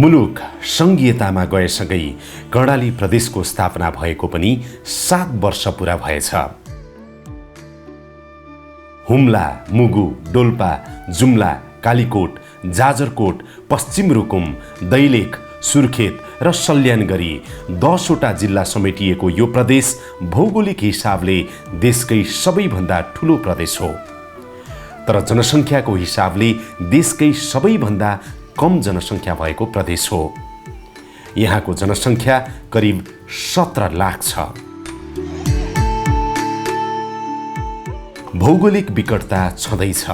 मुलुक सङ्घीयतामा गएसँगै कर्णाली प्रदेशको स्थापना भएको पनि 7 वर्ष पुरा भएछ। हुम्ला, मुगु, डोल्पा, जुम्ला, कालीकोट, जाजरकोट, पश्चिम रुकुम, दैलेख, सुर्खेत र सल्यान गरी 10 वटा जिल्ला समेटिएको यो प्रदेश भौगोलिक हिसाबले देशकै सबैभन्दा ठुलो प्रदेश हो, तर जनसङ्ख्याको हिसाबले देशकै सबैभन्दा कम जनसङ्ख्या भएको प्रदेश हो। यहाँको जनसङ्ख्या करिब 17 लाख छ। भौगोलिक विकटता छँदैछ।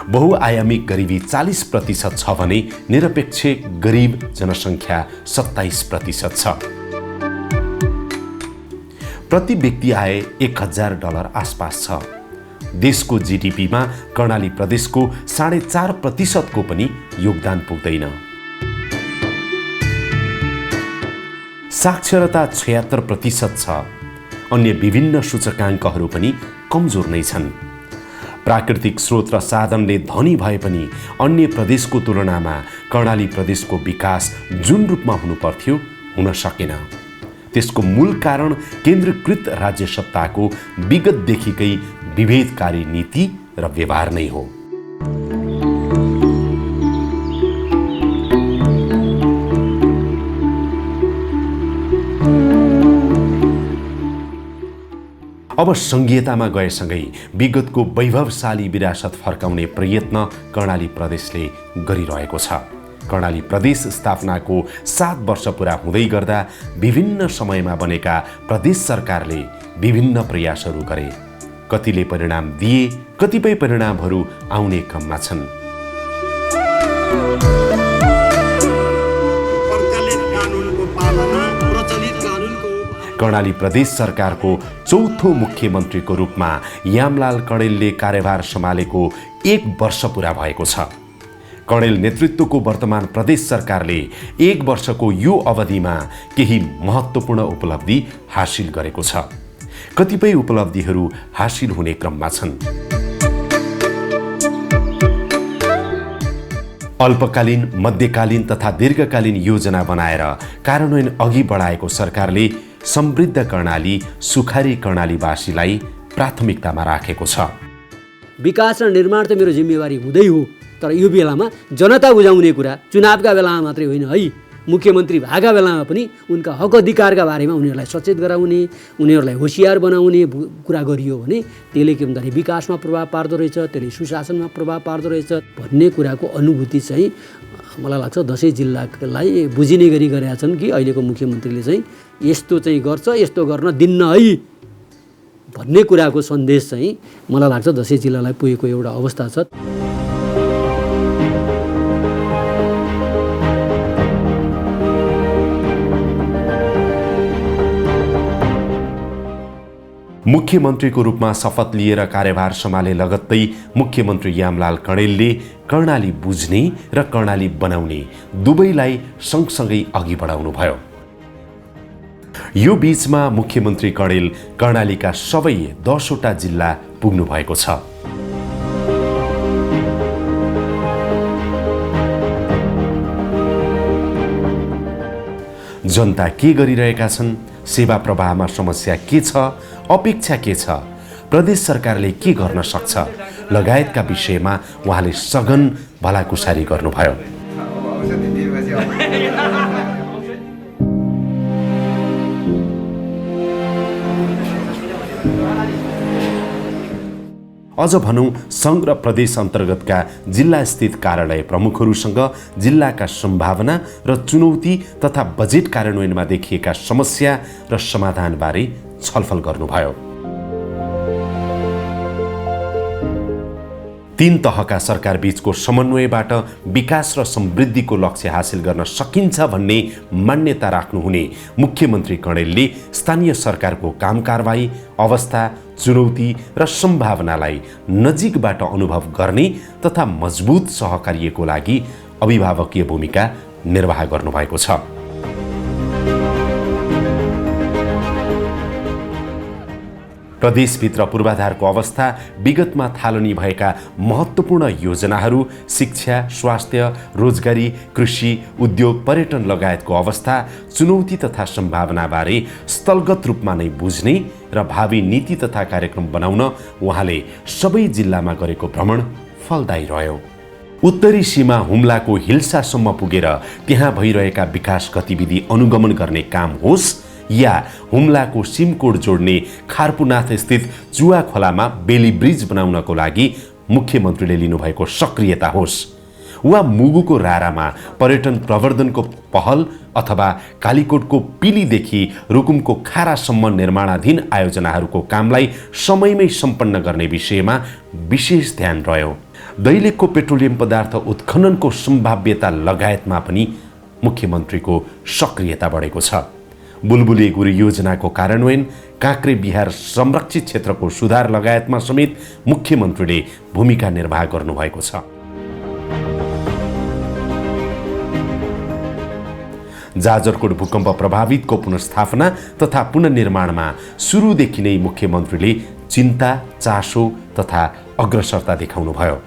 बहुआयामिक गरिबी 40% छ भने निरपेक्ष गरिब जनसङ्ख्या 27% छ। प्रति व्यक्ति आय $1000 आसपास छ। देशको जीडीपीमा कर्णाली प्रदेशको 4.5% को पनि योगदान पुग्दैन। साक्षरता 76% छ। अन्य विभिन्न सूचकाङ्कहरू पनि कमजोर नै छन्। प्राकृतिक स्रोत र साधनले धनी भए पनि अन्य प्रदेशको तुलनामा कर्णाली प्रदेशको विकास जुन रूपमा हुनुपर्थ्यो हुन सकेन। त्यसको मूल कारण केन्द्रीकृत राज्य सत्ताको विगतदेखिकै विभेदकारी नीति र व्यवहार नै हो। अब सङ्घीयतामा गएसँगै विगतको वैभवशाली विरासत फर्काउने प्रयत्न कर्णाली प्रदेशले गरिरहेको छ। कर्णाली प्रदेश स्थापनाको 7 वर्ष पुरा हुँदै गर्दा विभिन्न समयमा बनेका प्रदेश सरकारले विभिन्न प्रयासहरू गरे। कतिले परिणाम दिए, कतिपय परिणामहरू आउने क्रममा छन्। कर्णाली प्रदेश सरकारको चौथो मुख्यमन्त्रीको रूपमा यामलाल कणेलले कार्यभार सम्हालेको 1 वर्ष पुरा भएको छ। कणेल नेतृत्वको वर्तमान प्रदेश सरकारले 1 वर्षको यो अवधिमा केही महत्त्वपूर्ण उपलब्धि हासिल गरेको छ। कतिपय उपलब्धिहरू हासिल हुने क्रममा छन्। अल्पकालीन, मध्यकालीन तथा दीर्घकालीन योजना बनाएर कार्यान्वयन अघि बढाएको सरकारले समृद्ध कर्णाली, सुखारी कर्णालीवासीलाई प्राथमिकतामा राखेको छ। विकास र निर्माण त मेरो जिम्मेवारी हुँदै हो, तर यो बेलामा जनता बुझाउने कुरा चुनावका बेलामा मात्रै होइन है, मुख्यमन्त्री भएका बेलामा पनि उनका हक अधिकारका बारेमा उनीहरूलाई सचेत गराउने, उनीहरूलाई होसियार बनाउने कुरा गरियो भने त्यसले के भन्दाखेरि विकासमा प्रभाव पार्दो रहेछ, त्यसले सुशासनमा प्रभाव पार्दो रहेछ भन्ने कुराको अनुभूति चाहिँ मलाई लाग्छ 10 जिल्लालाई बुझिने गरी गरेका छन् कि अहिलेको मुख्यमन्त्रीले चाहिँ यस्तो चाहिँ गर्छ, यस्तो गर्न दिन्न है भन्ने कुराको सन्देश चाहिँ मलाई लाग्छ 10 जिल्लालाई पुगेको एउटा अवस्था छ। मुख्यमन्त्रीको रूपमा शपथ लिएर कार्यभार सम्हाले लगत्तै मुख्यमन्त्री यामलाल कणेलले कर्णाली बुझ्ने र कर्णाली बनाउने दुवैलाई सँगसँगै अघि बढाउनु भयो। यो बीचमा मुख्यमन्त्री कणेल कर्णालीका सबै 10 वटा जिल्ला पुग्नु भएको छ। जनता के गरिरहेका छन्, सेवा प्रवाहमा समस्या के छ, अपेक्षा के छ, प्रदेश सरकारले के गर्न सक्छ लगायतका विषयमा उहाँले सघन भलाकुसारी गर्नुभयो। अझ भनौँ सङ्घ र प्रदेश अन्तर्गतका जिल्लास्थित कार्यालय प्रमुखहरूसँग जिल्लाका सम्भावना र चुनौती तथा बजेट कार्यान्वयनमा देखिएका समस्या र समाधानबारे छलफल गर्नुभयो। 3 तहका सरकार बीचको समन्वयबाट विकास र समृद्धिको लक्ष्य हासिल गर्न सकिन्छ भन्ने मान्यता राख्नुहुने मुख्यमन्त्री कणेलले स्थानीय सरकारको काम कारबाही, अवस्था, चुनौती र सम्भावनालाई नजिकबाट अनुभव गर्ने तथा मजबुत सहकार्यको लागि अभिभावकीय भूमिका निर्वाह गर्नुभएको छ। प्रदेशभित्र पूर्वाधारको अवस्था, विगतमा थालनी भएका महत्त्वपूर्ण योजनाहरू, शिक्षा, स्वास्थ्य, रोजगारी, कृषि, उद्योग, पर्यटन लगायतको अवस्था, चुनौती तथा सम्भावनाबारे स्थलगत रूपमा नै बुझ्ने र भावी नीति तथा कार्यक्रम बनाउन उहाँले सबै जिल्लामा गरेको भ्रमण फलदायी रह्यो। उत्तरी सीमा हुम्लाको हिल्सासम्म पुगेर त्यहाँ भइरहेका विकास गतिविधि अनुगमन गर्ने काम होस् या हुम्लाको सिमकोट जोड्ने खारपुनाथ स्थित चुवा खोलामा बेली ब्रिज बनाउनको लागि मुख्यमन्त्रीले लिनुभएको सक्रियता होस्, वा मुगुको रारामा पर्यटन प्रवर्धनको पहल अथवा कालीकोटको पिलीदेखि रुकुमको खारासम्म निर्माणाधीन आयोजनाहरूको कामलाई समयमै सम्पन्न गर्ने विषयमा विशेष ध्यान रह्यो। दैलेखको पेट्रोलियम पदार्थ उत्खननको सम्भाव्यता लगायतमा पनि मुख्यमन्त्रीको सक्रियता बढेको छ। बुलबुले गुरी योजनाको कार्यान्वयन, काँक्रे बिहार संरक्षित क्षेत्रको सुधार लगायतमा समेत मुख्यमन्त्रीले भूमिका निर्वाह गर्नुभएको छ। जाजरकोट भूकम्प प्रभावितको पुनर्स्थापना तथा पुनर्निर्माणमा सुरुदेखि नै मुख्यमन्त्रीले चिन्ता, चासो तथा अग्रसरता देखाउनुभयो।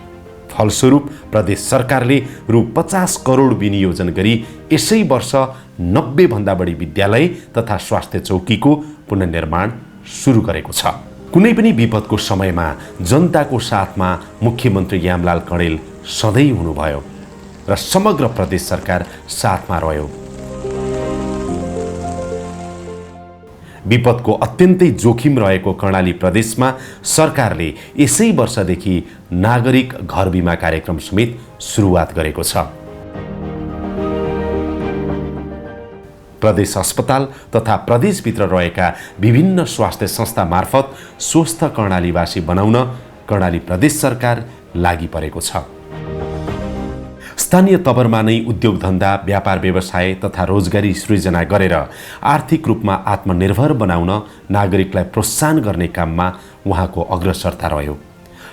फलस्वरूप प्रदेश सरकारले रु 50 करोड विनियोजन गरी यसै वर्ष 90 भन्दा बढी विद्यालय तथा स्वास्थ्य चौकीको पुनर्निर्माण सुरु गरेको छ। कुनै पनि विपदको समयमा जनताको साथमा मुख्यमन्त्री यामलाल कणेल सधैँ हुनुभयो र समग्र प्रदेश सरकार साथमा रह्यो। विपदको अत्यन्तै जोखिम रहेको कर्णाली प्रदेशमा सरकारले यसै वर्षदेखि नागरिक घर बिमा कार्यक्रम समेत सुरुवात गरेको छ। प्रदेश अस्पताल तथा प्रदेशभित्र रहेका विभिन्न स्वास्थ्य संस्था मार्फत स्वस्थ कर्णालीवासी बनाउन कर्णाली प्रदेश सरकार लागि परेको छ। स्थानीय तवरमा नै उद्योग धन्दा, व्यापार व्यवसाय तथा रोजगारी सृजना गरेर आर्थिक रूपमा आत्मनिर्भर बनाउन नागरिकलाई प्रोत्साहन गर्ने काममा उहाँको अग्रसरता रह्यो।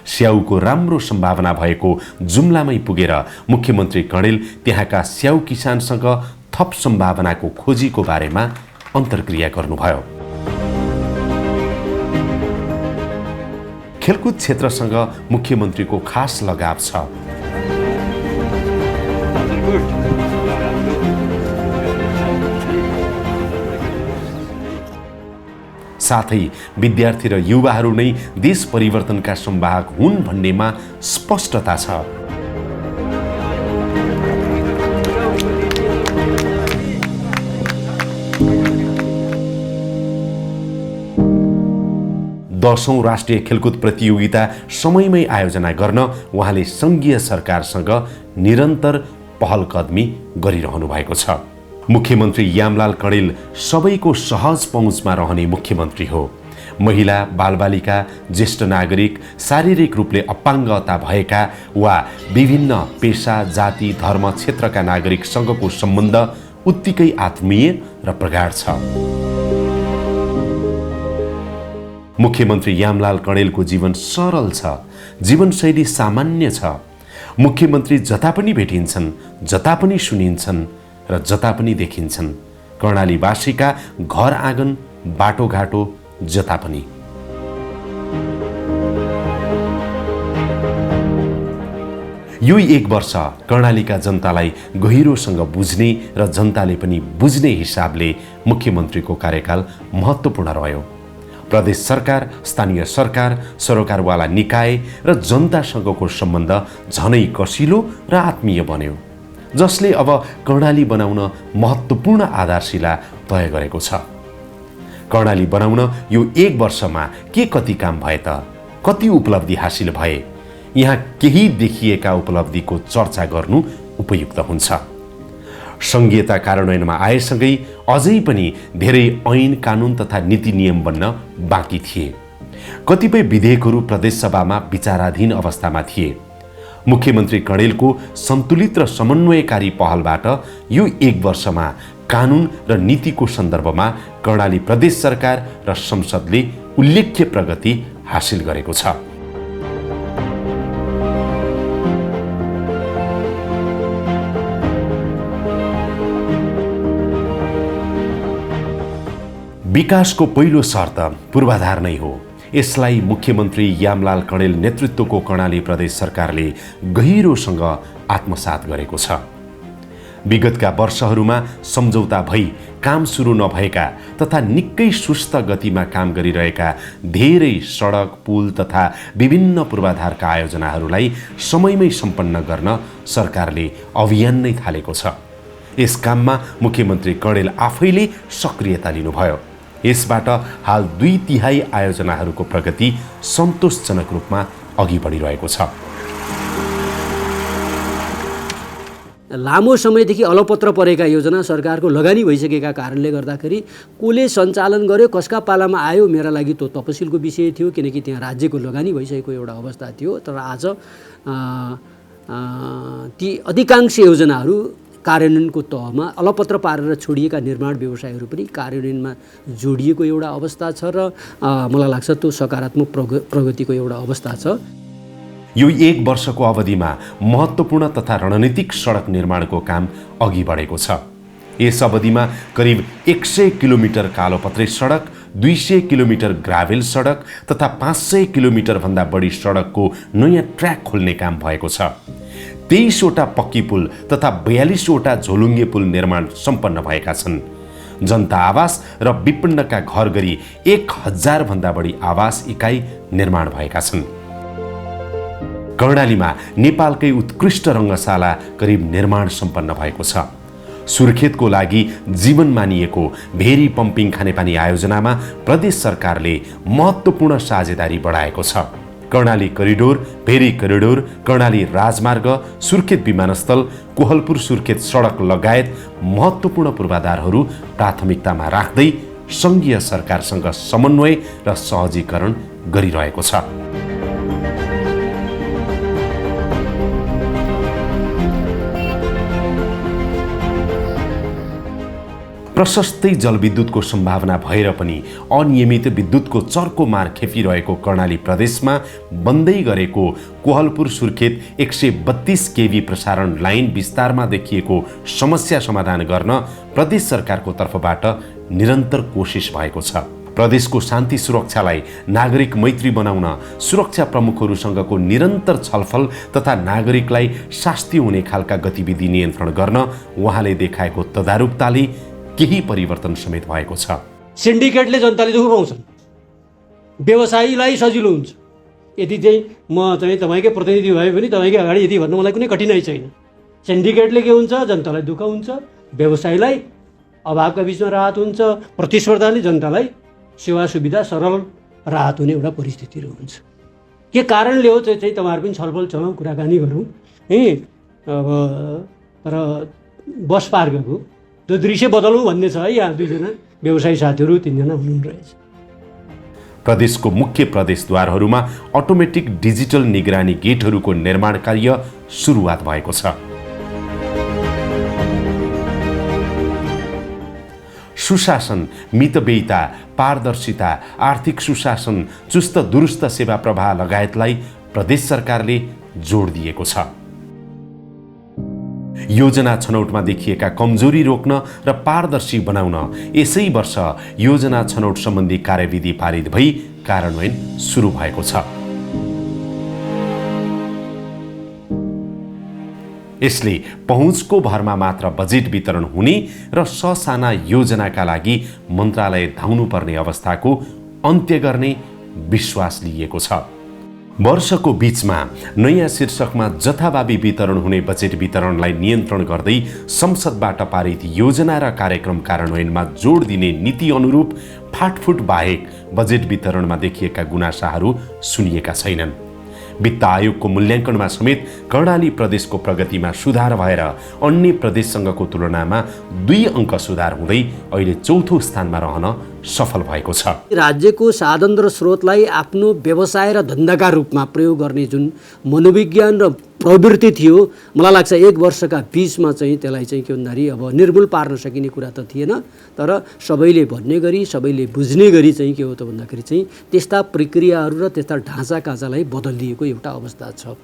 स्याउको राम्रो सम्भावना भएको जुम्लामै पुगेर मुख्यमन्त्री कणेल त्यहाँका स्याउ किसानसँग थप सम्भावनाको खोजीको बारेमा अन्तर्क्रिया गर्नुभयो। खेलकुद क्षेत्रसँग मुख्यमन्त्रीको खास लगाव छ। साथै विद्यार्थी र युवाहरू नै देश परिवर्तनका संवाहक हुन् भन्नेमा स्पष्टता छ। दशौं राष्ट्रिय खेलकुद प्रतियोगिता समयमै आयोजना गर्न उहाँले सङ्घीय सरकारसँग निरन्तर पहलकदमी गरिरहनु भएको छ। मुख्यमन्त्री यामलाल कणेल सबैको सहज पहुँचमा रहने मुख्यमन्त्री हो। महिला, बालबालिका, ज्येष्ठ नागरिक, शारीरिक रूपले अपाङ्गता भएका वा विभिन्न पेशा, जाति, धर्म, क्षेत्रका नागरिकसँगको सम्बन्ध उत्तिकै आत्मीय र प्रगाढ छ। मुख्यमन्त्री यामलाल कणेलको जीवन सरल छ, जीवनशैली सामान्य छ। मुख्यमन्त्री जता पनि भेटिन्छन्, जता पनि सुनिन्छन् र जता पनि देखिन्छन्। कर्णालीवासीका घर आँगन, बाटोघाटो जता पनि। यो एक वर्ष कर्णालीका जनतालाई गहिरोसँग बुझ्ने र जनताले पनि बुझ्ने हिसाबले मुख्यमन्त्रीको कार्यकाल महत्त्वपूर्ण रह्यो। प्रदेश सरकार, स्थानीय सरकार, सरोकारवाला निकाय र जनतासँगको सम्बन्ध झनै कसिलो र आत्मीय बन्यो, जसले अब कर्णाली बनाउन महत्त्वपूर्ण आधारशिला तय गरेको छ। कर्णाली बनाउन यो एक वर्षमा के कति काम भए त, कति उपलब्धि हासिल भए, यहाँ केही देखिएका उपलब्धिको चर्चा गर्नु उपयुक्त हुन्छ। सङ्घीयता कार्यान्वयनमा आएसँगै अझै पनि धेरै ऐन, कानुन तथा नीति नियम बन्न बाँकी थिए। कतिपय विधेयकहरू प्रदेशसभामा विचाराधीन अवस्थामा थिए। मुख्यमन्त्री कणेलको सन्तुलित र समन्वयकारी पहलबाट यो एक वर्षमा कानुन र नीतिको सन्दर्भमा कर्णाली प्रदेश सरकार र संसदले उल्लेख्य प्रगति हासिल गरेको छ। विकासको पहिलो शर्त पूर्वाधार नै हो। यसलाई मुख्यमन्त्री यामलाल कणेल नेतृत्वको कर्णाली प्रदेश सरकारले गहिरोसँग आत्मसात गरेको छ। विगतका वर्षहरूमा सम्झौता भई काम सुरु नभएका तथा निकै सुस्त गतिमा काम गरिरहेका धेरै सडक, पुल तथा विभिन्न पूर्वाधारका आयोजनाहरूलाई समयमै सम्पन्न गर्न सरकारले अभियान नै थालेको छ। यस काममा मुख्यमन्त्री कणेल आफैले सक्रियता लिनुभयो। यसबाट हाल 2/3 आयोजनाहरूको प्रगति सन्तोषजनक रूपमा अघि बढिरहेको छ। लामो समयदेखि अलपत्र परेका योजना सरकारको लगानी भइसकेका कारणले गर्दाखेरि कसले सञ्चालन गर्यो, कसका पालामा आयो, मेरा लागि त्यो तपसिलको विषय थियो, किनकि त्यहाँ राज्यको लगानी भइसकेको एउटा अवस्था थियो। तर आज ती अधिकांश योजनाहरू कार्यान्वयनको तहमा अलपत्र पारेर छोडिएका निर्माण व्यवसायहरू पनि कार्यान्वयनमा जोडिएको एउटा अवस्था छ र मलाई लाग्छ त्यो सकारात्मक प्रगतिको एउटा अवस्था छ। यो 1 वर्षको अवधिमा महत्त्वपूर्ण तथा रणनीतिक सडक निर्माणको काम अघि बढेको छ। यस अवधिमा करिब 100 किलोमिटर कालोपत्रे सडक, 200 किलोमिटर ग्राभेल सडक तथा 500 किलोमिटरभन्दा बढी सडकको नयाँ ट्र्याक खोल्ने काम भएको छ। 23वटा पक्की पुल तथा 42वटा झोलुङ्गे पुल निर्माण सम्पन्न भएका छन्। जनता आवास र विपन्नका घर गरी 1000 भन्दा बढी आवास इकाइ निर्माण भएका छन्। कर्णालीमा नेपालकै उत्कृष्ट रङ्गशाला करिब निर्माण सम्पन्न भएको छ। सुर्खेतको लागि जीवन मानिएको भेरी पम्पिङ खानेपानी आयोजनामा प्रदेश सरकारले महत्त्वपूर्ण साझेदारी बढाएको छ। Karnali corridor, very corridor, Karnali राजमार्ग, सुर्खेत विमानस्थल, कोहलपुर सुर्खेत सडक लगायत महत्त्वपूर्ण पूर्वाधारहरू प्राथमिकतामा राख्दै सङ्घीय सरकारसँग समन्वय र सहजीकरण गरिरहेको छ। प्रशस्तै जलविद्युतको सम्भावना भएर पनि अनियमित विद्युतको चर्को मार खेपिरहेको कर्णाली प्रदेशमा बन्दै गरेको कोहलपुर सुर्खेत 132 केभी प्रसारण लाइन विस्तारमा देखिएको समस्या समाधान गर्न प्रदेश सरकारको तर्फबाट निरन्तर कोसिस भएको छ। प्रदेशको शान्ति सुरक्षालाई नागरिक मैत्री बनाउन सुरक्षा प्रमुखहरूसँगको निरन्तर छलफल तथा नागरिकलाई शास्ति हुने खालका गतिविधि नियन्त्रण गर्न उहाँले देखाएको तदारुकताले केही परिवर्तन समेत भएको छ। सिन्डिकेटले जनताले दुःख पाउँछन्, व्यवसायीलाई सजिलो हुन्छ। यदि चाहिँ म चाहिँ तपाईँकै प्रतिनिधि भए पनि तपाईँकै अगाडि यदि भन्नु मलाई कुनै कठिनाइ छैन। सिन्डिकेटले के हुन्छ, जनतालाई दुःख हुन्छ, व्यवसायीलाई अभावका बिचमा राहत हुन्छ, प्रतिस्पर्धाले जनतालाई सेवा सुविधा सरल राहत हुने एउटा परिस्थितिहरू हुन्छ। के कारणले हो चाहिँ तपाईँहरू पनि छलफल चलाउँ, कुराकानी गरौँ है। अब तर बस पार्कको त्यो दृश्य बदलौँ भन्ने छ है। यहाँ 2जना व्यवसायी साथीहरू 3जना हुनुहुन्छ। प्रदेशको मुख्य प्रवेशद्वारहरूमा अटोमेटिक डिजिटल निगरानी गेटहरूको निर्माण कार्य सुरुवात भएको छ। सुशासन, मितव्ययिता, पारदर्शिता, आर्थिक सुशासन, चुस्त दुरुस्त सेवा प्रवाह लगायतलाई प्रदेश सरकारले जोड दिएको छ। योजना छनौटमा देखिएका कमजोरी रोक्न र पारदर्शी बनाउन यसै वर्ष योजना छनौट सम्बन्धी कार्यविधि पारित भई कार्यान्वयन सुरु भएको छ। यसले पहुँचको भरमा मात्र बजेट वितरण हुने र ससाना योजनाका लागि मन्त्रालय धाउनुपर्ने अवस्थाको अन्त्य गर्ने विश्वास लिएको छ। वर्षको बीचमा नयाँ शीर्षकमा जथाभावी वितरण हुने बजेट वितरणलाई नियन्त्रण गर्दै संसदबाट पारित योजना र कार्यक्रम कार्यान्वयनमा जोड दिने नीति अनुरूप फाटफुट बाहेक बजेट वितरणमा देखिएका गुनासाहरू सुनिएका छैनन्। वित्त आयोगको मूल्याङ्कनमा समेत कर्णाली प्रदेशको प्रगतिमा सुधार भएर अन्य प्रदेशसँगको तुलनामा 2 अङ्क सुधार हुँदै अहिले 4थो स्थानमा रहन सफल भएको छ। राज्यको साधन र स्रोतलाई आफ्नो व्यवसाय र धन्दाका रूपमा प्रयोग गर्ने जुन मनोविज्ञान र प्रवृत्ति थियो, मलाई लाग्छ 1 वर्षका बीचमा चाहिँ त्यसलाई चाहिँ के भन्दाखेरि अब निर्मूल पार्न सकिने कुरा त थिएन। तर सबैले भन्ने गरी, सबैले बुझ्ने गरी चाहिँ के हो त भन्दाखेरि चाहिँ त्यस्ता प्रक्रियाहरू र त्यस्ता ढाँचा काँचालाई बदलिएको एउटा अवस्था छ।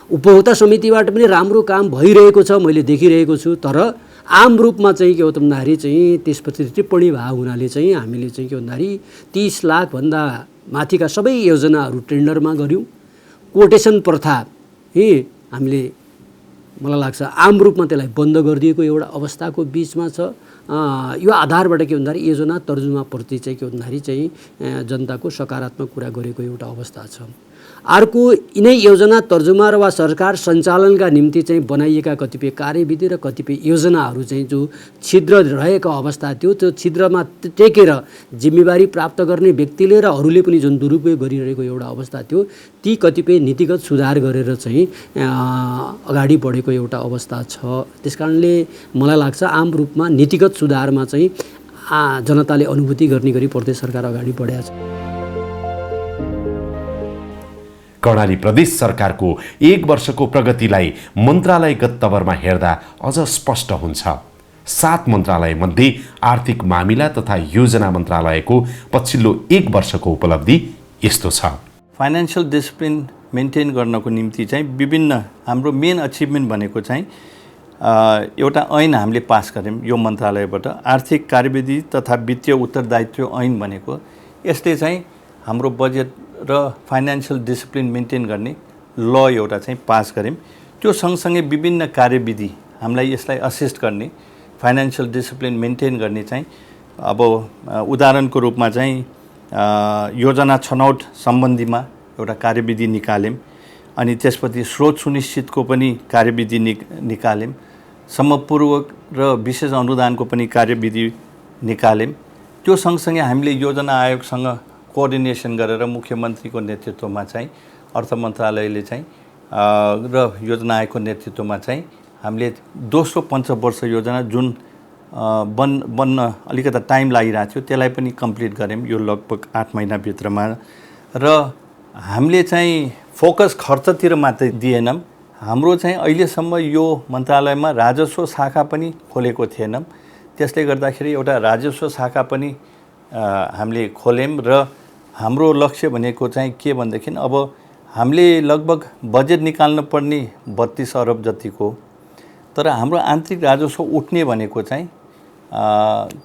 उपभोक्ता समितिबाट पनि राम्रो काम भइरहेको छ, मैले देखिरहेको छु। तर आम रूपमा चाहिँ के हो त भन्दाखेरि चाहिँ त्यसपछि टिप्पणी भाव हुनाले चाहिँ हामीले चाहिँ के भन्दाखेरि 30 लाखभन्दा माथिका सबै योजनाहरू टेन्डरमा गऱ्यौँ। कोटेसन प्रथा हामीले मलाई लाग्छ आम रूपमा त्यसलाई बन्द गरिदिएको एउटा अवस्थाको बिचमा छ। यो आधारबाट के भन्दाखेरि योजना तर्जुमाप्रति चाहिँ के भन्दाखेरि चाहिँ जनताको सकारात्मक कुरा गरेको एउटा अवस्था छ। अर्को यिनै योजना तर्जुमा र वा सरकार सञ्चालनका निम्ति चाहिँ बनाइएका कतिपय कार्यविधि र कतिपय योजनाहरू चाहिँ जो छिद्र रहेको अवस्था थियो, त्यो छिद्रमा टेकेर जिम्मेवारी प्राप्त गर्ने व्यक्तिले र अरूले पनि जुन दुरुपयोग गरिरहेको एउटा अवस्था थियो, ती कतिपय नीतिगत सुधार गरेर चाहिँ अगाडि बढेको एउटा अवस्था छ। त्यसकारणले मलाई लाग्छ आम रूपमा नीतिगत सुधारमा चाहिँ जनताले अनुभूति गर्ने गरी प्रदेश सरकार अगाडि बढेको छ। कर्णाली प्रदेश सरकारको 1 वर्षको प्रगतिलाई मन्त्रालयगत तवरमा हेर्दा अझ स्पष्ट हुन्छ। 7 मन्त्रालयमध्ये आर्थिक मामिला तथा योजना मन्त्रालयको पछिल्लो 1 वर्षको उपलब्धि यस्तो छ। फाइनेन्शियल डिसिप्लिन मेन्टेन गर्नको निम्ति चाहिँ विभिन्न हाम्रो मेन अचिभमेन्ट भनेको चाहिँ एउटा ऐन हामीले पास गऱ्यौँ यो मन्त्रालयबाट, आर्थिक कार्यविधि तथा वित्तीय उत्तरदायित्व ऐन भनेको। यसले चाहिँ हाम्रो बजेट र फाइनेन्शियल डिसिप्लिन मेन्टेन गर्ने ल एउटा चाहिँ पास गऱ्यौँ। त्यो सँगसँगै विभिन्न कार्यविधि हामीलाई यसलाई असिस्ट गर्ने, फाइनेन्शियल डिसिप्लिन मेन्टेन गर्ने चाहिँ अब उदाहरणको रूपमा चाहिँ योजना छनौट सम्बन्धीमा एउटा कार्यविधि निकाल्यौँ। अनि त्यसपछि स्रोत सुनिश्चितको पनि कार्यविधि निकाल्यौँ। समपूर्वक र विशेष अनुदानको पनि कार्यविधि निकाल्यौँ। त्यो सँगसँगै हामीले योजना आयोगसँग कोअर्डिनेसन गरेर मुख्यमन्त्रीको नेतृत्वमा चाहिँ अर्थ मन्त्रालयले चाहिँ र योजना आयोगको नेतृत्वमा चाहिँ हामीले दोस्रो पञ्चवर्ष योजना जुन बन्न अलिकति टाइम लागिरहेको थियो त्यसलाई पनि कम्प्लिट गऱ्यौँ यो लगभग 8 महिनाभित्रमा। र हामीले चाहिँ फोकस खर्चतिर मात्रै दिएनौँ। हाम्रो चाहिँ अहिलेसम्म यो मन्त्रालयमा राजस्व शाखा पनि खोलेको थिएनौँ। त्यसले गर्दाखेरि एउटा राजस्व शाखा पनि हामीले खोल्यौँ। र हाम्रो लक्ष्य भनेको चाहिँ के भनेदेखि अब हामीले लगभग बजेट निकाल्नु पर्ने 32 अरब जतिको, तर हाम्रो आन्तरिक राजस्व उठ्ने भनेको चाहिँ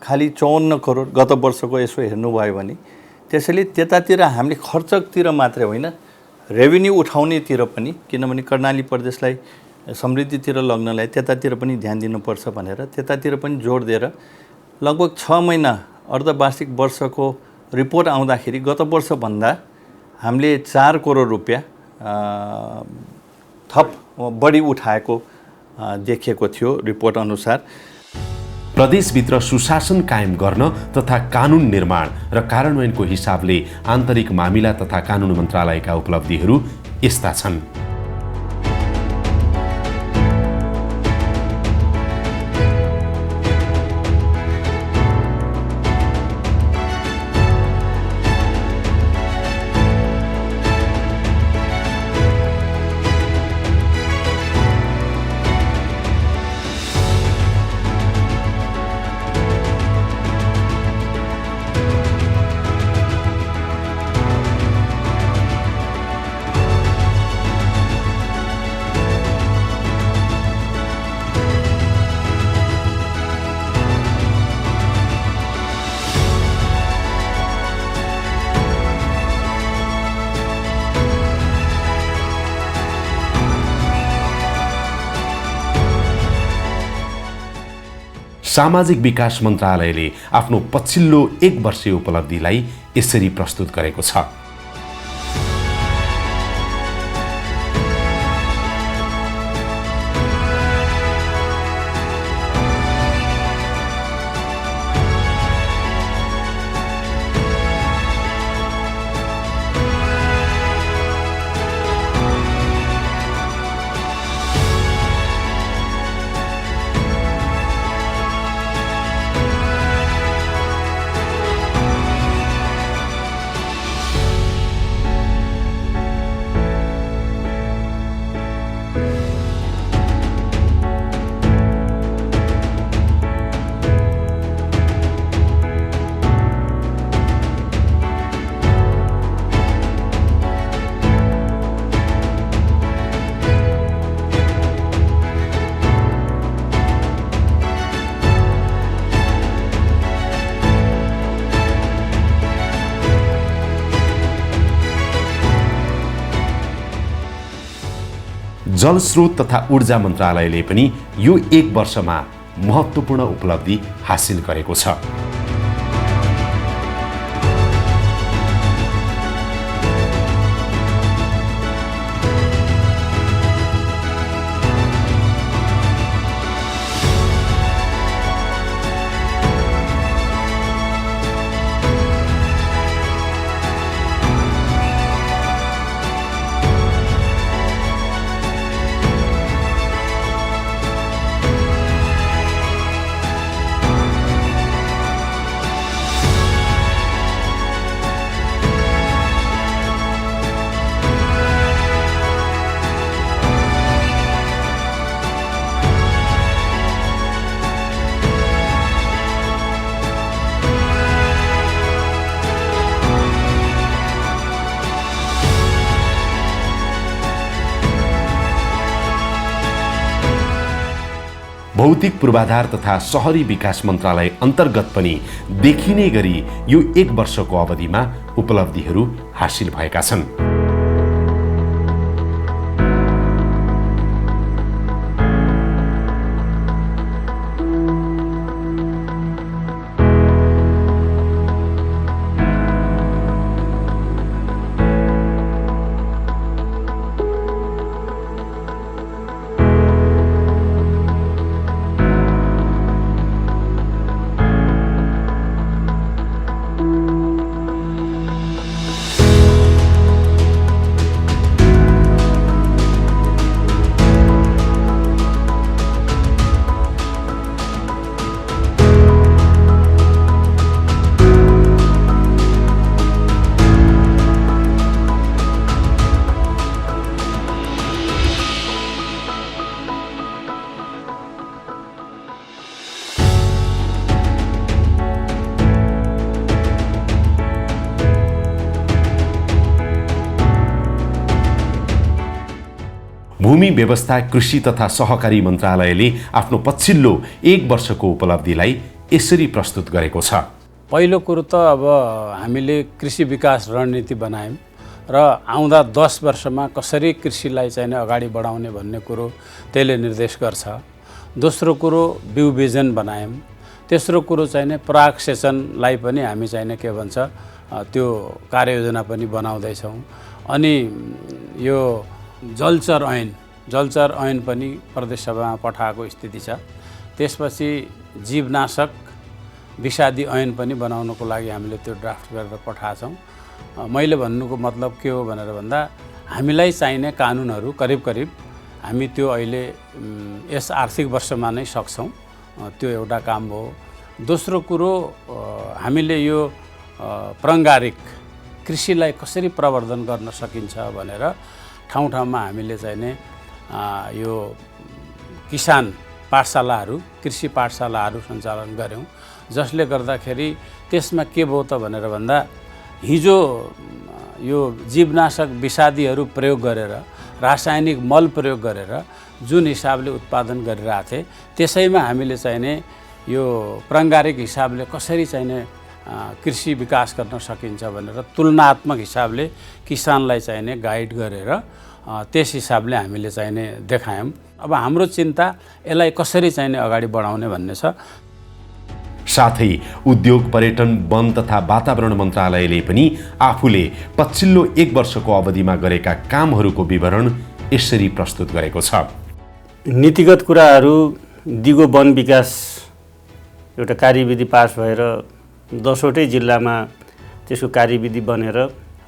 खालि 54 करोड गत वर्षको यसो हेर्नुभयो भने। त्यसैले त्यतातिर हामीले खर्चतिर मात्रै होइन रेभिन्यू उठाउनेतिर पनि, किनभने कर्णाली प्रदेशलाई समृद्धितिर लग्नलाई त्यतातिर पनि ध्यान दिनुपर्छ भनेर त्यतातिर पनि जोड दिएर लगभग 6 महिना अर्धवार्षिक वर्षको रिपोर्ट आउँदाखेरि गत वर्षभन्दा हामीले 4 करोड रुपियाँ थप बढी उठाएको देखिएको थियो रिपोर्ट अनुसार। प्रदेशभित्र सुशासन कायम गर्न तथा कानुन निर्माण र कार्यान्वयनको हिसाबले आन्तरिक मामिला तथा कानुन मन्त्रालयका उपलब्धिहरू यस्ता छन्। सामाजिक विकास मन्त्रालयले आफ्नो पछिल्लो 1 वर्षीय उपलब्धिलाई यसरी प्रस्तुत गरेको छ। जलस्रोत तथा ऊर्जा मन्त्रालयले पनि यो 1 वर्षमा महत्त्वपूर्ण उपलब्धि हासिल गरेको छ। भौतिक पूर्वाधार तथा शहरी विकास मन्त्रालय अन्तर्गत पनि देखिने गरी यो 1 वर्षको अवधिमा उपलब्धिहरू हासिल भएका छन्। भूमि व्यवस्था कृषि तथा सहकारी मन्त्रालयले आफ्नो पछिल्लो 1 वर्षको उपलब्धिलाई यसरी प्रस्तुत गरेको छ। पहिलो कुरो त अब हामीले कृषि विकास रणनीति बनायौँ र आउँदा 10 वर्षमा कसरी कृषिलाई चाहिँ अगाडि बढाउने भन्ने कुरो त्यसले निर्देश गर्छ। दोस्रो कुरो बिउ बिजन बनायौँ। तेस्रो कुरो चाहिँ पराग सेचनलाई पनि हामी चाहिँ के भन्छ त्यो कार्ययोजना पनि बनाउँदैछौँ। अनि यो जलचर ऐन पनि प्रदेश सभामा पठाएको स्थिति छ। त्यसपछि जीवनाशक विषादी ऐन पनि बनाउनको लागि हामीले त्यो ड्राफ्ट गरेर पठाएछौँ। मैले भन्नुको मतलब के हो भनेर भन्दा हामीलाई चाहिने कानुनहरू करिब हामी त्यो अहिले यस आर्थिक वर्षमा नै सक्छौँ। त्यो एउटा काम हो। दोस्रो कुरो हामीले यो प्राङ्गारिक कृषिलाई कसरी प्रवर्धन गर्न सकिन्छ भनेर ठाउँ-ठाउँमा हामीले चाहिने यो किसान पाठशालाहरू कृषि पाठशालाहरू सञ्चालन गऱ्यौँ, जसले गर्दाखेरि त्यसमा के भयो त भनेर भन्दा हिजो यो जीवनाशक विषादीहरू प्रयोग गरेर रासायनिक मल प्रयोग गरेर जुन हिसाबले उत्पादन गरिरहेको थिए त्यसैमा हामीले चाहिने यो प्राङ्गारिक हिसाबले कसरी चाहिने कृषि विकास गर्न सकिन्छ भनेर तुलनात्मक हिसाबले किसानलाई चाहिने गाइड गरेर त्यस हिसाबले हामीले चाहिने देखायौँ। अब हाम्रो चिन्ता यसलाई कसरी चाहिने अगाडि बढाउने भन्ने छ। साथै उद्योग पर्यटन वन तथा वातावरण मन्त्रालयले पनि आफूले पछिल्लो 1 वर्षको अवधिमा गरेका कामहरूको विवरण यसरी प्रस्तुत गरेको छ। नीतिगत कुराहरू दिगो वन विकास एउटा कार्यविधि पास भएर 10वटै जिल्लामा त्यसको कार्यविधि बनेर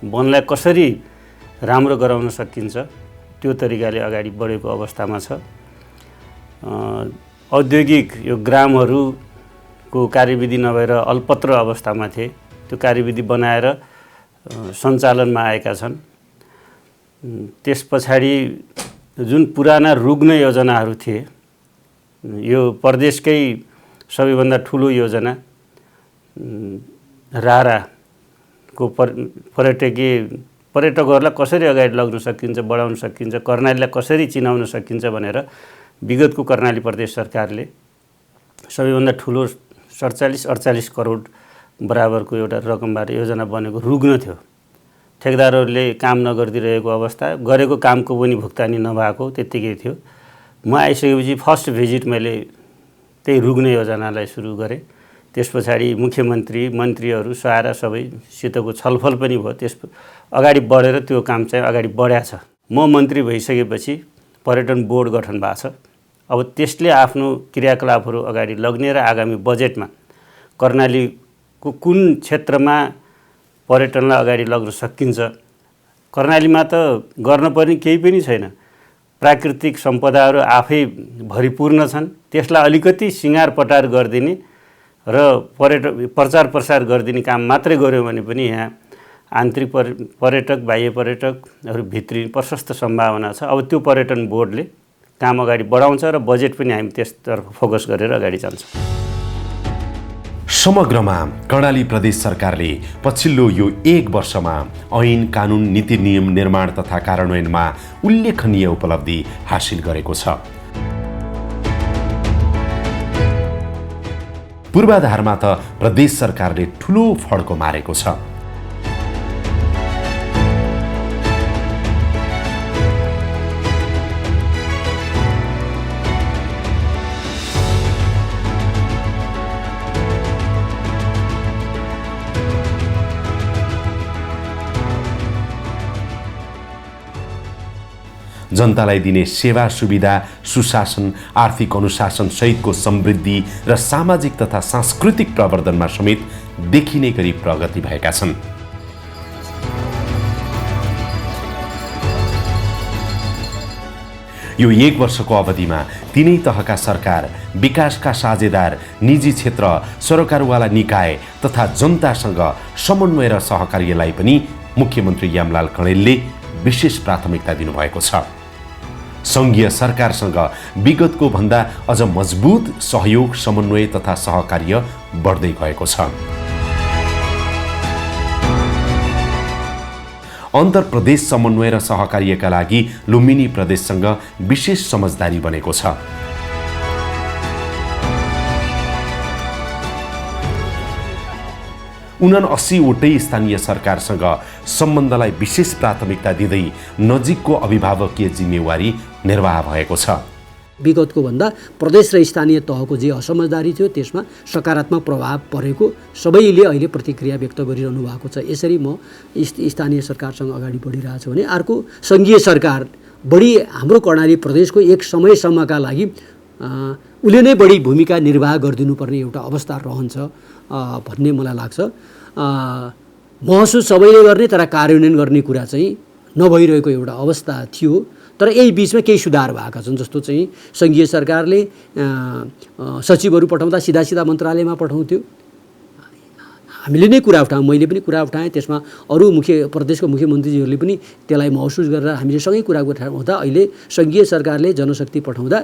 वनलाई कसरी राम्रो गराउन सकिन्छ त्यो तरिकाले अगाडि बढेको अवस्थामा छ। औद्योगिक यो ग्रामहरूको कार्यविधि नभएर अल्पत्र अवस्थामा थिए, त्यो कार्यविधि बनाएर सञ्चालनमा आएका छन्। त्यस पछाडि जुन पुराना रुग्न योजनाहरू थिए, यो प्रदेशकै सबैभन्दा ठुलो योजना राराको पर्यटकहरूलाई कसरी अगाडि लग्न सकिन्छ, बढाउन सकिन्छ, कर्णालीलाई कसरी चिनाउन सकिन्छ भनेर विगतको कर्णाली प्रदेश सरकारले सबैभन्दा ठुलो 47-48 करोड बराबरको एउटा रकमबाट योजना बनेको रुग्न थियो। ठेकदारहरूले काम नगरिदिरहेको अवस्था, गरेको कामको पनि भुक्तानी नभएको त्यत्तिकै थियो। म आइसकेपछि फर्स्ट भिजिट मैले त्यही रुग्ने योजनालाई सुरु गरेँ। त्यस पछाडि मुख्यमन्त्री मन्त्रीहरू सहारा सबैसितको छलफल पनि भयो। त्यस अगाडि बढेर त्यो काम चाहिँ अगाडि बढ्या छ। म मन्त्री भइसकेपछि पर्यटन बोर्ड गठन भएको छ। अब त्यसले आफ्नो क्रियाकलापहरू अगाडि लग्ने र आगामी बजेटमा कर्णालीको कुन क्षेत्रमा पर्यटनलाई अगाडि लग्न सकिन्छ। कर्णालीमा त गर्नुपर्ने केही पनि छैन। प्राकृतिक सम्पदाहरू आफै भरिपूर्ण छन्। त्यसलाई अलिकति सिँगार पटार गरिदिने र प्रचार प्रसार गरिदिने काम मात्रै गऱ्यो भने पनि यहाँ आन्तरिक पर्यटक बाह्य पर्यटकहरू भित्रिने प्रशस्त सम्भावना छ। अब त्यो पर्यटन बोर्डले काम अगाडि बढाउँछ र बजेट पनि हामी त्यसतर्फ फोकस गरेर अगाडि जान्छौँ। समग्रमा कर्णाली प्रदेश सरकारले पछिल्लो यो 1 वर्षमा ऐन कानुन नीति नियम निर्माण तथा कार्यान्वयनमा उल्लेखनीय उपलब्धि हासिल गरेको छ। पूर्वाधारमा त प्रदेश सरकारले ठूलो फड्को मारेको छ। जनतालाई दिने सेवा सुविधा, सुशासन, आर्थिक अनुशासन सहितको समृद्धि र सामाजिक तथा सांस्कृतिक प्रवर्धनमा समेत देखिने गरी प्रगति भएका छन्। यो 1 वर्षको अवधिमा तीनै तहका सरकार, विकासका साझेदार, निजी क्षेत्र, सरकारवाला निकाय तथा जनतासँग समन्वय र सहकार्यलाई पनि मुख्यमन्त्री यामलाल कणेलले विशेष प्राथमिकता दिनुभएको छ। सङ्घीय सरकारसँग विगतको भन्दा अझ मजबुत सहयोग, समन्वय तथा सहकार्य बढ्दै गएको छ। अन्तर प्रदेश समन्वय र सहकार्यका लागि लुम्बिनी प्रदेशसँग विशेष समझदारी बनेको छ। 79 वटै स्थानीय सरकारसँग सम्बन्धलाई विशेष प्राथमिकता दिँदै नजिकको अभिभावकीय जिम्मेवारी निर्वाह भएको छ। विगतको भन्दा प्रदेश र स्थानीय तहको जे असमझदारी थियो त्यसमा सकारात्मक प्रभाव परेको सबैले अहिले प्रतिक्रिया व्यक्त गरिरहनु भएको छ। यसरी म स्थानीय सरकारसँग अगाडि बढिरहेको छु भने अर्को सङ्घीय सरकार बढी हाम्रो कर्णाली प्रदेशको एक समयसम्मका लागि उसले नै बढी भूमिका निर्वाह गरिदिनुपर्ने एउटा अवस्था रहन्छ भन्ने मलाई लाग्छ। महसुस सबैले गर्ने तर कार्यान्वयन गर्ने कुरा चाहिँ नभइरहेको एउटा अवस्था थियो। तर यही बिचमा केही सुधार भएका छन्। जस्तो चाहिँ सङ्घीय सरकारले सचिवहरू पठाउँदा सिधा मन्त्रालयमा पठाउँथ्यो। हामीले नै कुरा उठायौँ, मैले पनि कुरा उठाएँ। त्यसमा अरू प्रदेशको मुख्यमन्त्रीजीहरूले पनि त्यसलाई महसुस गरेर हामीले सँगै कुरा उठाउँदा अहिले सङ्घीय सरकारले जनशक्ति पठाउँदा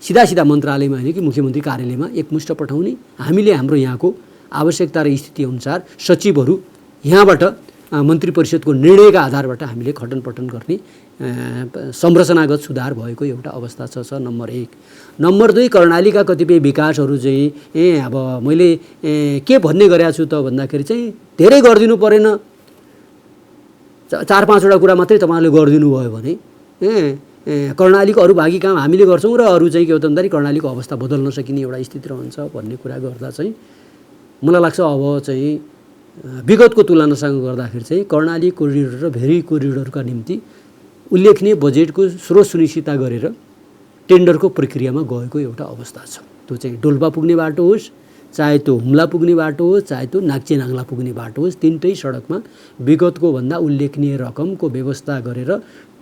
सिधा मन्त्रालयमा होइन कि मुख्यमन्त्री कार्यालयमा एकमुष्ट पठाउने। हामीले हाम्रो यहाँको आवश्यकता र स्थिति अनुसार सचिवहरू यहाँबाट मन्त्री परिषदको निर्णयका आधारबाट हामीले खटनपटन गर्ने संरचनागत सुधार भएको एउटा अवस्था छ नम्बर 1। नम्बर 2 कर्णालीका कतिपय विकासहरू चाहिँ अब मैले के भन्ने गरेको छु त भन्दाखेरि चाहिँ धेरै गरिदिनु परेन, 4-5वटा कुरा मात्रै तपाईँहरूले गरिदिनु भयो भने कर्णालीको अरू बाँकी काम हामीले गर्छौँ र अरू चाहिँ के हो भन्दाखेरि कर्णालीको अवस्था बदल्न सकिने एउटा स्थिति रहन्छ भन्ने कुरा गर्दा चाहिँ मलाई लाग्छ अब चाहिँ विगतको तुलनासँग गर्दाखेरि चाहिँ कर्णाली कोरिडोर र भेरी कोरिडोरका निम्ति उल्लेखनीय बजेटको स्रोत सुनिश्चितता गरेर टेन्डरको प्रक्रियामा गएको एउटा अवस्था छ। त्यो चाहिँ डोल्पा पुग्ने बाटो होस्, चाहे त्यो हुम्ला पुग्ने बाटो होस्, चाहे त्यो नाग्चेनाङ्ला पुग्ने बाटो होस्, तीनटै सडकमा विगतको भन्दा उल्लेखनीय रकमको व्यवस्था गरेर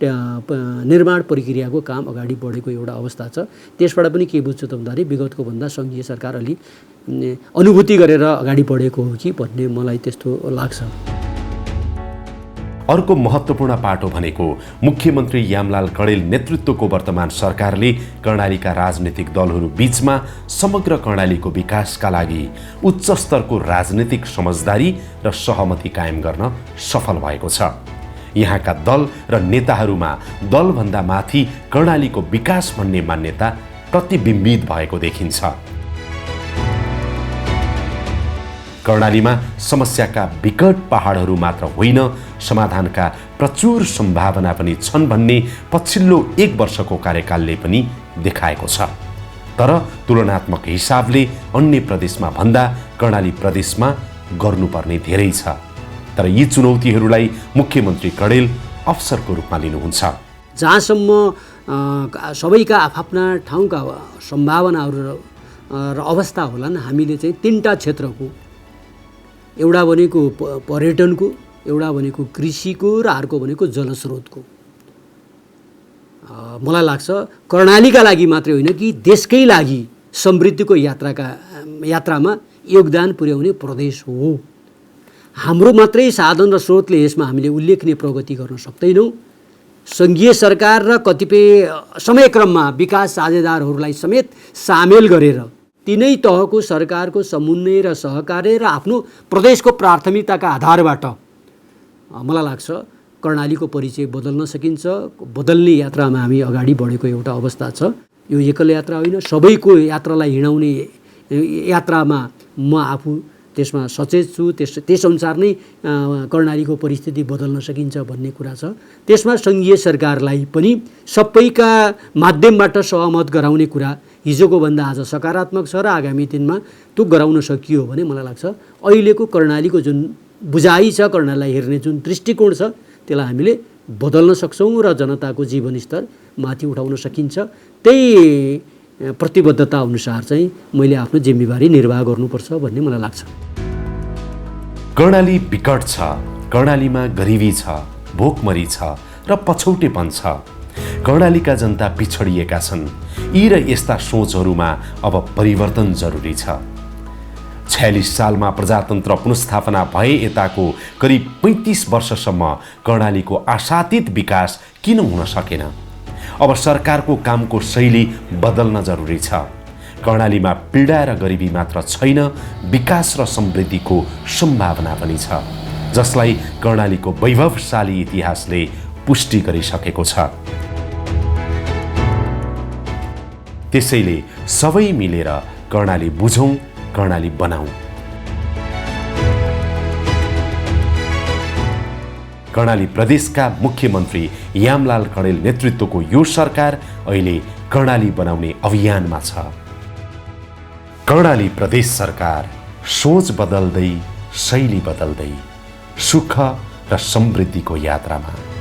निर्माण प्रक्रियाको काम अगाडि बढेको एउटा अवस्था छ। त्यसबाट पनि के बुझ्छु त भन्दाखेरि विगतको भन्दा सङ्घीय सरकार अलि अनुभूति गरेर अगाडि बढेको हो कि भन्ने मलाई त्यस्तो लाग्छ। अर्को महत्त्वपूर्ण पाटो भनेको मुख्यमन्त्री यामलाल कणेल नेतृत्वको वर्तमान सरकारले कर्णालीका राजनीतिक दलहरू बीचमा समग्र कर्णालीको विकासका लागि उच्च स्तरको राजनीतिक समझदारी र सहमति कायम गर्न सफल भएको छ। यहाँका दल र नेताहरूमा दलभन्दा माथि कर्णालीको विकास भन्ने मान्यता प्रतिबिम्बित भएको देखिन्छ। कर्णालीमा समस्याका विकट पहाडहरू मात्र होइन, समाधानका प्रचुर सम्भावना पनि छन् भन्ने पछिल्लो 1 वर्षको कार्यकालले पनि देखाएको छ। तर तुलनात्मक हिसाबले अन्य प्रदेशमा भन्दा कर्णाली प्रदेशमा गर्नुपर्ने धेरै छ। तर यी चुनौतीहरूलाई मुख्यमन्त्री कणेल अवसरको रूपमा लिनुहुन्छ। जहाँसम्म सबैका आफ्ना ठाउँका सम्भावनाहरू र अवस्था होलान्, हामीले चाहिँ 3टा क्षेत्रको, एउटा भनेको पर्यटनको, एउटा भनेको कृषिको र अर्को भनेको जलस्रोतको, मलाई लाग्छ कर्णालीका लागि मात्रै होइन कि देशकै लागि समृद्धिको यात्रामा योगदान पुर्याउने प्रदेश हो। हाम्रो मात्रै साधन र स्रोतले यसमा हामीले उल्लेखनीय प्रगति गर्न सक्दैनौँ। सङ्घीय सरकार र कतिपय समयक्रममा विकास साझेदारहरूलाई समेत सामेल गरेर तिनै तहको सरकारको समन्वय र सहकार्य र आफ्नो प्रदेशको प्राथमिकताका आधारबाट मलाई लाग्छ कर्णालीको परिचय बदल्न सकिन्छ। बदल्ने यात्रामा हामी अगाडि बढेको एउटा अवस्था छ। यो एकल यात्रा होइन, सबैको यात्रालाई हिँडाउने यात्रामा म आफू त्यसमा सचेत छु। त्यसअनुसार नै कर्णालीको परिस्थिति बदल्न सकिन्छ भन्ने कुरा छ। त्यसमा सङ्घीय सरकारलाई पनि सबैका माध्यमबाट सहमत गराउने कुरा हिजोको भन्दा आज सकारात्मक छ र आगामी दिनमा त्यो गराउन सकियो भने मलाई लाग्छ अहिलेको कर्णालीको जुन बुझाइ छ, कर्णालीलाई हेर्ने जुन दृष्टिकोण छ, त्यसलाई हामीले बदल्न सक्छौँ र जनताको जीवनस्तर माथि उठाउन सकिन्छ। त्यही प्रतिबद्धता अनुसार चाहिँ मैले आफ्नो जिम्मेवारी निर्वाह गर्नुपर्छ भन्ने मलाई लाग्छ। कर्णाली विकट छ, कर्णालीमा गरिबी छ, भोकमरी छ र पछौटेपन छ। कर्णालीका जनता पिछडिएका छन्। यी र यस्ता सोचहरूमा अब परिवर्तन जरुरी छ। 46 सालमा प्रजातन्त्र पुनर्स्थापना भए यताको करिब 35 वर्षसम्म कर्णालीको आशातीत विकास किन हुन सकेन? अब सरकारको कामको शैली बदल्न जरुरी छ। कर्णालीमा पीडा र गरिबी मात्र छैन, विकास र समृद्धिको सम्भावना पनि छ, जसलाई कर्णालीको वैभवशाली इतिहासले पुष्टि गरिसकेको छ। त्यसैले सबै मिलेर कर्णाली बुझौँ, कर्णाली बनाऊ। कर्णाली प्रदेशका मुख्यमन्त्री यामलाल कणेल नेतृत्वको यो सरकार अहिले कर्णाली बनाउने अभियानमा छ। कर्णाली प्रदेश सरकार सोच बदल्दै, शैली बदल्दै, सुख र समृद्धिको यात्रामा।